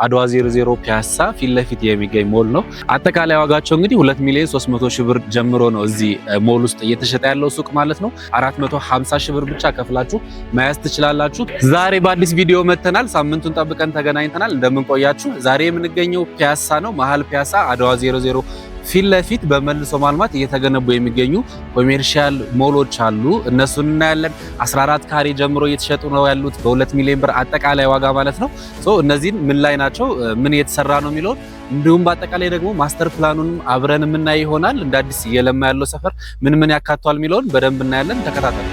አድዋ 00 ፒያሳ ፊት ለፊት የሚገኝ ሞል ነው። አጠቃላይ ዋጋቸው እንግዲህ 2 ሚሊዮን 300 ሺህ ብር ጀምሮ ነው እዚህ ሞል ውስጥ እየተሸጠ ያለው ሱቅ ማለት ነው። 450 ሺህ ብር ብቻ ከፍላችሁ መያዝ ትችላላችሁ። ዛሬ በአዲስ ቪዲዮ መተናል። ሳምንቱን ጠብቀን ተገናኝተናል። እንደምንቆያችሁ ዛሬ የምንገኘው ፒያሳ ነው። መሀል ፒያሳ አድዋ 00 ፊት ለፊት በመልሶ ማልማት እየተገነቡ የሚገኙ commercial ሞሎች አሉ። እነሱን እናያለን። 14 ካሬ ጀምሮ እየተሸጡ ነው ያሉት በ2 ሚሊዮን ብር አጠቃላይ ዋጋ ማለት ነው። So እነዚህን ምን ላይ ናቸው፣ ምን እየተሰራ ነው የሚለውን እንዲሁም በአጠቃላይ ደግሞ master plan ኑንም አብረን የምናይ ይሆናል። እንደ አዲስ እየለማ ያለው ሰፈር ምን ምን ያካቷል የሚለውን በደንብ እናያለን። ተከታተሉ።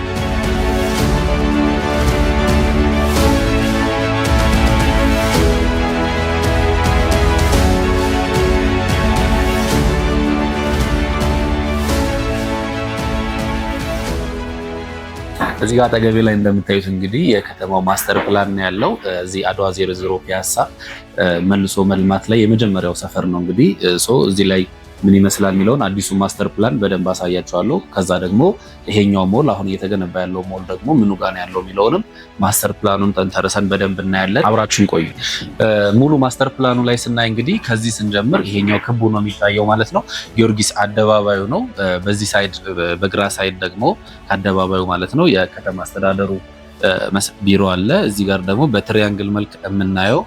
እዚህ ጋር አጠገቤ ላይ እንደምታዩት እንግዲህ የከተማው master plan ነው ያለው። እዚህ አድዋ 00 ፒያሳ መልሶ መልማት ላይ የመጀመሪያው ሰፈር ነው። እንግዲህ so እዚህ ላይ ምን ይመስላል የሚለውን አዲሱ master plan በደንብ አሳያችኋለሁ። ከዛ ደግሞ ይሄኛው ሞል አሁን እየተገነባ ያለው ሞል ደግሞ ምኑ ጋር ነው ያለው የሚለውንም master plan ኑን ተንተርሰን በደንብ እናያለን። አብራችሁን ቆዩ። ሙሉ master plan ኑ ላይ ስናይ እንግዲህ ከዚህ ስንጀምር ይሄኛው ክቡ ነው የሚታየው ማለት ነው። ጊዮርጊስ አደባባዩ ነው። በዚህ side በግራ side ደግሞ ከአደባባዩ ማለት ነው የከተማ አስተዳደሩ ቢሮ አለ። እዚህ ጋር ደግሞ በ triangle መልክ የምናየው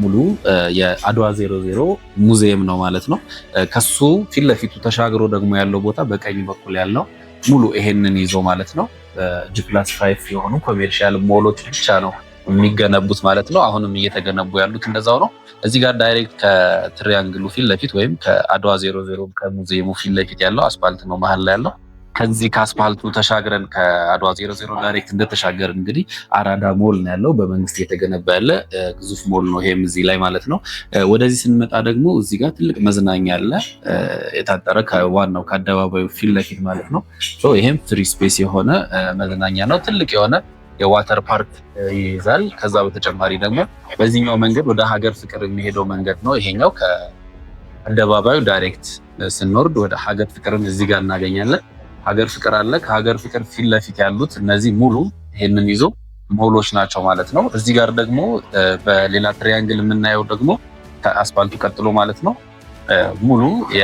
ሙሉ የአድዋ 00 ሙዚየም ነው ማለት ነው። ከሱ ፊት ለፊቱ ተሻግሮ ደግሞ ያለው ቦታ በቀኝ በኩል ያለው ሙሉ ይሄንን ይዞ ማለት ነው G+5 የሆኑ commercial ሞሎች ብቻ ነው የሚገነቡት ማለት ነው። አሁንም እየተገነቡ ያሉት እንደዛው ነው። እዚህ ጋር direct ከ triangle ኡ ፊት ለፊት ወይም ከአድዋ 00 ከሙዚየሙ ፊት ለፊት ያለው አስፋልት ነው መሀል ላይ ያለው። ከዚህ ከአስፋልቱ ተሻግረን ከአድዋ 00 direct እንደተሻገርን እንግዲህ አራዳ ሞል ነው ያለው። በመንግስት የተገነባ ያለ ግዙፍ ሞል ነው። ይሄም እዚህ ላይ ማለት ነው። ወደዚህ ስንመጣ ደግሞ እዚህ ጋር ትልቅ መዝናኛ አለ፣ የታጠረ ከዋናው ከአደባባዩ ፊት ለፊት ማለት ነው። ይሄም free space የሆነ መዝናኛ ነው። ትልቅ የሆነ የ water park ይይዛል። ከዛ በተጨማሪ ደግሞ በዚህኛው መንገድ ወደ ሀገር ፍቅር የሚሄደው መንገድ ነው ይሄኛው። ከአደባባዩ direct ስንወርድ ወደ ሀገር ፍቅርን እዚህ ጋር እናገኛለን። ሀገር ፍቅር አለ። ከሀገር ፍቅር ፊት ለፊት ያሉት እነዚህ ሙሉ ይሄንን ይዞ ሞሎች ናቸው ማለት ነው። እዚህ ጋር ደግሞ በሌላ triangle የምናየው ደግሞ ከአስፋልቱ ቀጥሎ ማለት ነው ሙሉ የ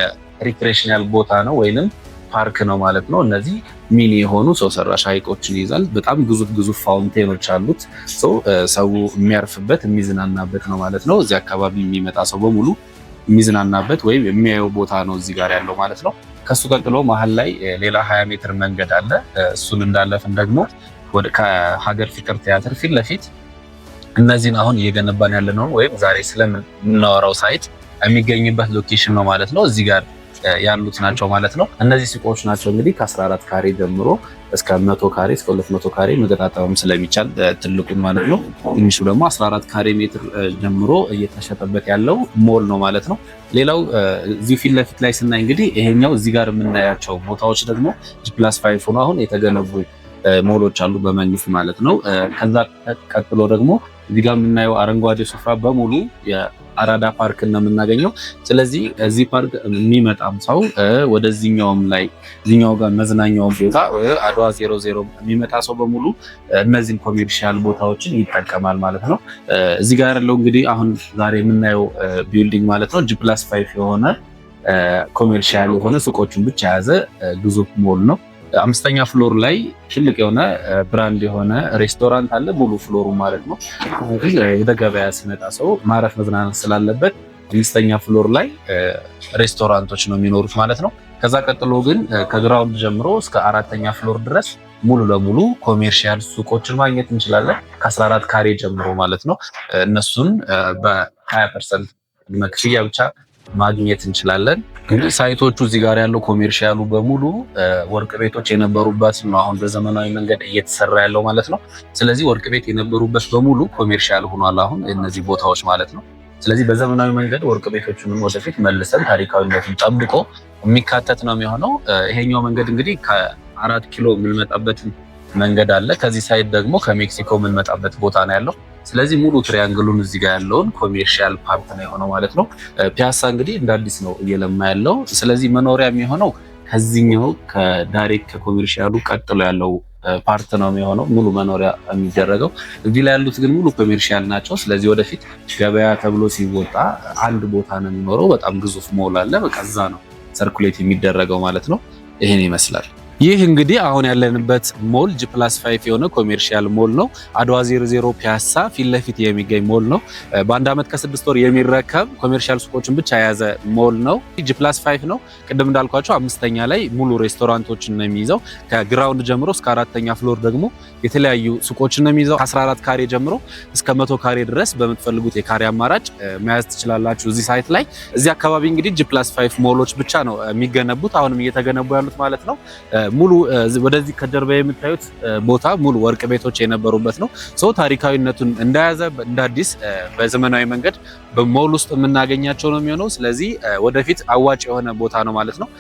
recreational ቦታ ነው ወይንም ፓርክ ነው ማለት ነው። እነዚህ mini የሆኑ ሰው ሰራሽ ሐይቆችን ይይዛል። በጣም ግዙፍ ግዙፍ fountain ኖች አሉት። ሰው የሚያርፍበት የሚዝናናበት ነው ማለት ነው። እዚህ አካባቢ የሚመጣ ሰው በሙሉ የሚዝናናበት ወይም የሚያየው ቦታ ነው እዚህ ጋር ያለው ማለት ነው። ከሱ ቀጥሎ መሀል ላይ ሌላ 20 ሜትር መንገድ አለ። እሱን እንዳለፍን ደግሞ ከሀገር ፍቅር ቲያትር ፊት ለፊት እነዚህን አሁን እየገነባን ያለነው ወይም ዛሬ ስለምናወራው site የሚገኝበት location ነው ማለት ነው። እዚህ ጋር ያሉት ናቸው ማለት ነው። እነዚህ ሱቆች ናቸው እንግዲህ ከ14 ካሬ ጀምሮ እስከ 100 ካሬ እስከ 200 ካሬ መገጣጠምም ስለሚቻል ትልቁን ማለት ነው። ትንሹ ደግሞ 14 ካሬ ሜትር ጀምሮ እየተሸጠበት ያለው ሞል ነው ማለት ነው። ሌላው እዚሁ ፊት ለፊት ላይ ስናይ እንግዲህ ይሄኛው እዚህ ጋር የምናያቸው ቦታዎች ደግሞ G+5 ሆኖ አሁን የተገነቡ ሞሎች አሉ በመንግስት ማለት ነው። ከዛ ቀጥሎ ደግሞ እዚህ ጋር የምናየው አረንጓዴ ስፍራ በሙሉ አራዳ ፓርክ ነው የምናገኘው። ስለዚህ እዚህ ፓርክ የሚመጣም ሰው ወደዚህኛውም ላይ እዚህኛው ጋር መዝናኛውም ቦታ አድዋ 00 የሚመጣ ሰው በሙሉ እነዚህን commercial ቦታዎችን ይጠቀማል ማለት ነው። እዚህ ጋር ያለው እንግዲህ አሁን ዛሬ የምናየው building ማለት ነው G+5 የሆነ commercial የሆነ ሱቆችን ብቻ የያዘ ግዙፍ ሞል ነው። አምስተኛ floor ላይ ትልቅ የሆነ brand የሆነ ሬስቶራንት አለ። ሙሉ floor ኡ ማለት ነው። ወደ ገበያ ሲመጣ ሰው ማረፍ መዝናናት ስላለበት አምስተኛ floor ላይ ሬስቶራንቶች ነው የሚኖሩት ማለት ነው። ከዛ ቀጥሎ ግን ከ ground ጀምሮ እስከ አራተኛ floor ድረስ ሙሉ ለሙሉ commercial ሱቆችን ማግኘት እንችላለን። ከ14 ካሬ ጀምሮ ማለት ነው። እነሱን በ20% ቅድመ ክፍያ ብቻ ማግኘት እንችላለን። እንግዲህ site ኦቹ እዚህ ጋር ያለው commercial ኡ በሙሉ ወርቅ ቤቶች የነበሩበት ነው አሁን በዘመናዊ መንገድ እየተሰራ ያለው ማለት ነው። ስለዚህ ወርቅ ቤት የነበሩበት በሙሉ commercial ሆኗል አሁን እነዚህ ቦታዎች ማለት ነው። ስለዚህ በዘመናዊ መንገድ ወርቅ ቤቶቹንም ወደፊት መልሰን ታሪካዊነቱን ጠብቆ የሚካተት ነው የሚሆነው። ይሄኛው መንገድ እንግዲህ ከ4 ኪሎ የምንመጣበት መንገድ አለ። ከዚህ side ደግሞ ከሜክሲኮ የምንመጣበት ቦታ ነው ያለው። ስለዚህ ሙሉ triangle ኡን እዚህ ጋር ያለውን commercial part ነው የሆነው ማለት ነው። ፒያሳ እንግዲህ እንደ አዲስ ነው እየለማ ያለው። ስለዚህ መኖሪያ የሚሆነው ከዚህኛው ከ direct ከ commercial ኡ ቀጥሎ ያለው part ነው የሚሆነው ሙሉ መኖሪያ የሚደረገው። እዚህ ላይ ያሉት ግን ሙሉ commercial ናቸው። ስለዚህ ወደፊት ገበያ ተብሎ ሲወጣ አንድ ቦታ ነው የሚኖረው። በጣም ግዙፍ ሞል አለ። በቃ እዛ ነው circulate የሚደረገው ማለት ነው። ይህን ይመስላል። ይህ እንግዲህ አሁን ያለንበት mall G+5 የሆነ commercial mall ነው። አድዋ 00 ፒያሳ ፊት ለፊት የሚገኝ ሞል ነው። በ1 ዓመት ከ6 ወር የሚረከብ commercial ሱቆችን ብቻ የያዘ ሞል ነው። G+5 ነው። ቅድም እንዳልኳችሁ አምስተኛ ላይ ሙሉ ሬስቶራንቶችን ነው የሚይዘው። ከ ground ጀምሮ እስከ አራተኛ floor ደግሞ የተለያዩ ሱቆችን ነው የሚይዘው። ከ14 ካሬ ጀምሮ እስከ 100 ካሬ ድረስ በምትፈልጉት የካሬ አማራጭ መያዝ ትችላላችሁ እዚህ site ላይ። እዚህ አካባቢ እንግዲህ G+5 ሞሎች ብቻ ነው የሚገነቡት፣ አሁንም እየተገነቡ ያሉት ማለት ነው። ሙሉ ወደዚህ ከጀርባ የምታዩት ቦታ ሙሉ ወርቅ ቤቶች የነበሩበት ነው። So ታሪካዊነቱን እንደያዘ እንደ አዲስ በዘመናዊ መንገድ በሞል ውስጥ የምናገኛቸው ነው የሚሆነው። ስለዚህ ወደፊት አዋጭ የሆነ ቦታ ነው ማለት ነው።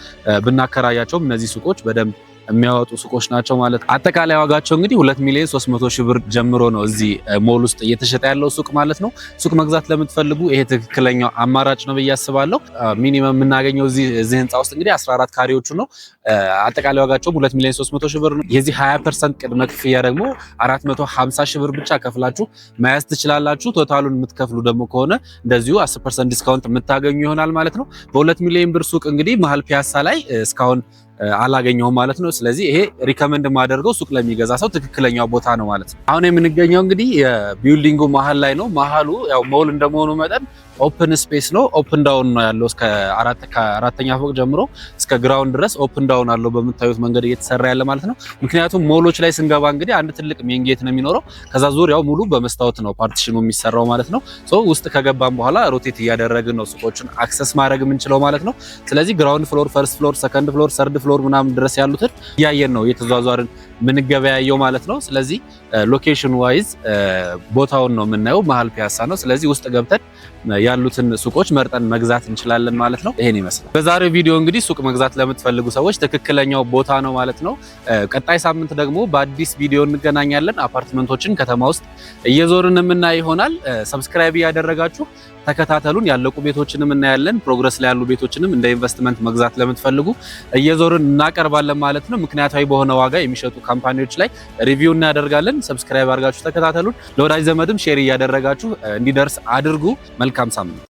ብናከራያቸውም እነዚህ ሱቆች በደንብ የሚያወጡ ሱቆች ናቸው ማለት ነው። አጠቃላይ ዋጋቸው እንግዲህ 2 ሚሊዮን 300 ሺህ ብር ጀምሮ ነው እዚህ ሞል ውስጥ እየተሸጠ ያለው ሱቅ ማለት ነው። ሱቅ መግዛት ለምትፈልጉ ይሄ ትክክለኛው አማራጭ ነው ብዬ አስባለሁ። Minimum የምናገኘው እዚህ ህንፃ ውስጥ እንግዲህ 14 ካሬዎቹ ነው። አጠቃላይ ዋጋቸው 2 ሚሊዮን 300 ሺህ ብር ነው። የዚህ 20% ቅድመ ክፍያ ደግሞ 450 ሺህ ብር ብቻ ከፍላችሁ መያዝ ትችላላችሁ። Total ኡን የምትከፍሉ ደግሞ ከሆነ እንደዚሁ 10% discount የምታገኙ ይሆናል ማለት ነው። በ2 ሚሊዮን ብር ሱቅ እንግዲህ መሀል ፒያሳ ላይ እስካሁን አላገኘሁም ማለት ነው። ስለዚህ ይሄ recommend የማደርገው ሱቅ ለሚገዛ ሰው ትክክለኛው ቦታ ነው ማለት ነው። አሁን የምንገኘው እንግዲህ የ building ኡ መሀል ላይ ነው። መሀሉ ያው ሞል እንደመሆኑ መጠን open space ነው። Up and down ነው ያለው። እስከ ከአራተኛ ፎቅ ጀምሮ እስከ ground ድረስ up and down አለው በምታዩት መንገድ እየተሰራ ያለ ማለት ነው። ምክንያቱም ሞሎች ላይ ስንገባ እንግዲህ አንድ ትልቅ main gate ነው የሚኖረው። ከዛ ዙሪያው ሙሉ በመስታወት ነው partition ኑ የሚሰራው ማለት ነው። So ውስጥ ከገባን በኋላ rotate እያደረግን ነው ሱቆችን access ማድረግ የምንችለው ማለት ነው። ስለዚህ ground floor፣ first floor፣ second floor፣ third floor ምናምን ድረስ ያሉትን እያየን ነው እየተዟዟርን የምንገበያየው ማለት ነው። ስለዚህ location wise ቦታውን ነው የምናየው፣ መሀል ፒያሳ ነው። ስለዚህ ውስጥ ገብተን ያሉትን ሱቆች መርጠን መግዛት እንችላለን ማለት ነው። ይሄን ይመስላል በዛሬው ቪዲዮ። እንግዲህ ሱቅ መግዛት ለምትፈልጉ ሰዎች ትክክለኛው ቦታ ነው ማለት ነው። ቀጣይ ሳምንት ደግሞ በአዲስ ቪዲዮ እንገናኛለን። አፓርትመንቶችን ከተማ ውስጥ እየዞርን የምናይ ይሆናል። Subscribe እያደረጋችሁ ተከታተሉን። ያለቁ ቤቶችንም እናያለን። Progress ላይ ያሉ ቤቶችንም እንደ ኢንቨስትመንት መግዛት ለምትፈልጉ እየዞርን እናቀርባለን ማለት ነው። ምክንያታዊ በሆነ ዋጋ የሚሸጡ company ዎች ላይ review እናደርጋለን። Subscribe አድርጋችሁ ተከታተሉን። ለወዳጅ ዘመድም share እያደረጋችሁ እንዲደርስ አድርጉ። መልካም ሳምንት።